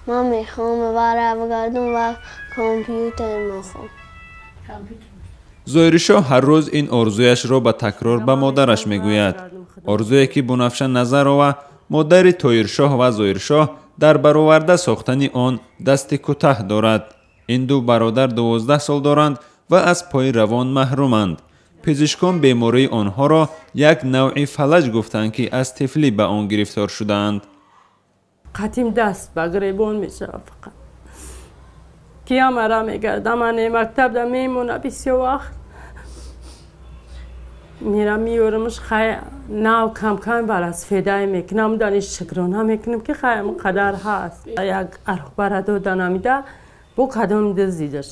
Ман мехоҳам вара бигардам ва компютер мехоҳам. Зоҳиршоҳ ҳар рӯз ин орзуяшро ба такрор ба модараш мегӯяд. Орзуе ки Бунафша Назарова, модари Тоиршоҳ ва Зоҳиршоҳ, дар бароварда сохтани он дасти кӯтаҳ дорад. Ин ду бародар 12 сол доранд ва аз пои равон маҳруманд. Пизишкон бемории онҳоро як навъи фалаҷ гуфтанд, ки аз тифлӣ ба он гирифтор шудаанд. Қатим даст ба гиребон мешавад фақат. Кия мара мегардам, ман мактабда мемона бисёр вақт. Мера меёрмш, хай нав кам-кам велосипедай мекунам, дани шукрона мекунам, ки хай қадар ҳаст. Як аробара дода намида, бо кадом дуздидаш.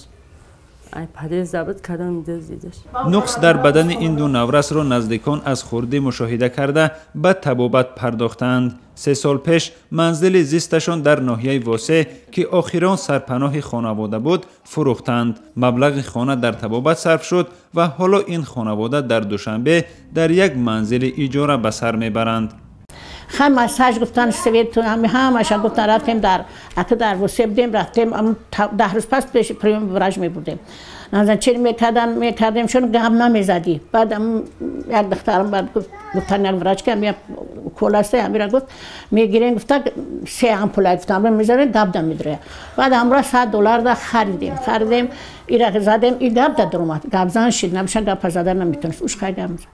Ай подъезда буд, кадом дуздидаш. Нуқс дар бадани ин ду наврасро наздикон аз хурдӣ мушоҳида карда, ба табобат пардохтаанд. 3 сол пеш манзили зисташон дар ноҳияи Восе, ки охирон сарпаноҳи хонавода буд, фурӯхтанд. Маблағи хона дар табобат сарф шуд ва ҳоло ин хонавода дар Душанбе дар як манзили иҷора ба сар мебаранд. Хай, массаж гуфтан, свет, ҳамаша гуфтан. Рафтем, дар ака дар Восе будем, рафтем, 10 рӯз пас пеши приём врач мебурдем. Назначение мекардан, мекардем, чун гап намезадӣ. Баъд як духтарам баъд гуфтан, як врач ки укол аста, амира гуфт, мегирем, гуфта, се ампула гуфтам, мезанем, гап да медроя. Баъд амра 100 доллар да харидем, ира задем, и гап да даромад, гапзан шид. Набиша гапа зада наметонист, уш хай гап мезад.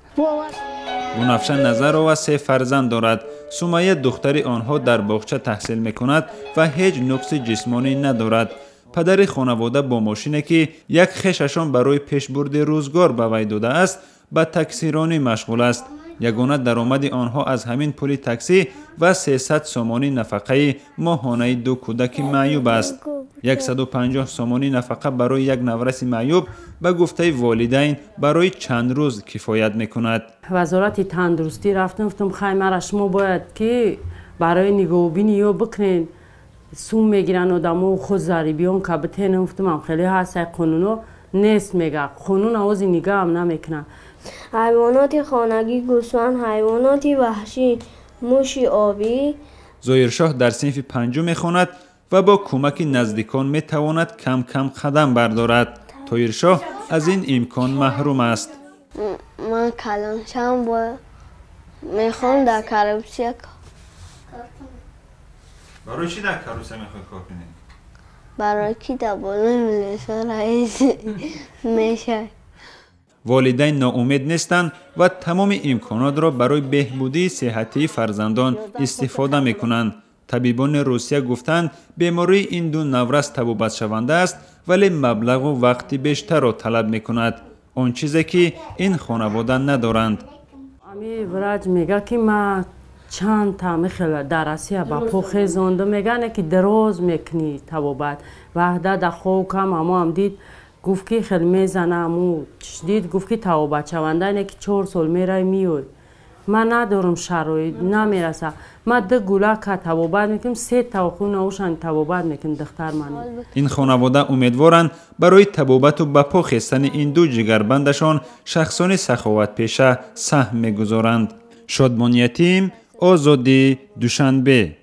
Бунафша Назарова се фарзанд дорад. Сумайя, духтари онҳо, дар боғча таҳсил мекунад ва ҳеҷ нуқси ҷисмонӣ надорад. Падари хонавода бо мошине, ки як хешашон барои пешбурди рӯзгор ба вай додааст, ба таксиронӣ машғул аст. Ягона даромади онҳо аз ҳамин пули таксӣ ва 300 сомонӣ нафақаи моҳонаи ду кӯдаки маъюб аст. 150 сомонӣ нафақа барои як навраси маъюб, ба гуфтаи волидайн, барои чанд рӯз кифоят мекунад. Вазорати тандурустӣ рафтам, гуфтам, хай, мара шумо бояд ки барои нигоҳубини ё бикунен, сум мегиранд одамо, худ зарибиён ка битенам. Гуфтам, ам хеле ҳаст, ай қонуно нест, мега, қонун авози нигаҳам намекунад. Ҳайвоноти хонагӣ гӯсфанд, ҳайвоноти ваҳшӣ муши обӣ. Зоҳиршоҳ дар синфи панҷум мехонад ва бо кӯмаки наздикон метавонад кам-кам қадам бардорад. Тоиршоҳ аз ин имкон маҳрум аст. Ман калон шавам, мехоҳам дар коррупсия. Барои чӣ дар коррупсия мехоҳӣ кор кунӣ? Барои ки дар болои милиса раис мешавад. Волидайн ноумед нестанд ва тамоми имконотро барои беҳбудии сеҳатии фарзандон истифода мекунанд. Табибони Русия гуфтанд, бемории ин ду наврас табобатшаванда аст, вале маблағу вақти бештарро талаб мекунад, он чизе ки ин хонавода надоранд. Ами врач мега, ки ма чанд та мехела дар Россия ба по хезонда, мегане ки дароз мекунӣ табобат. Ваҳда да хокам амоам дид, гуфт, ки хел мезана, аму дид, гуфт, ки табобатшаванда ине, ки 4 сол мерай, миёй. Ман надорам, шароит намераса. Ман ду гулака табобат мекунам, се тавқу наушан табобат мекунам, духтар ман. Ин хонавода умедворанд, барои табобату ба по хестани ин ду ҷигарбандашон шахсони саховатпеша саҳм мегузоранд. Шодмон Ятим, Озодӣ, Душанбе.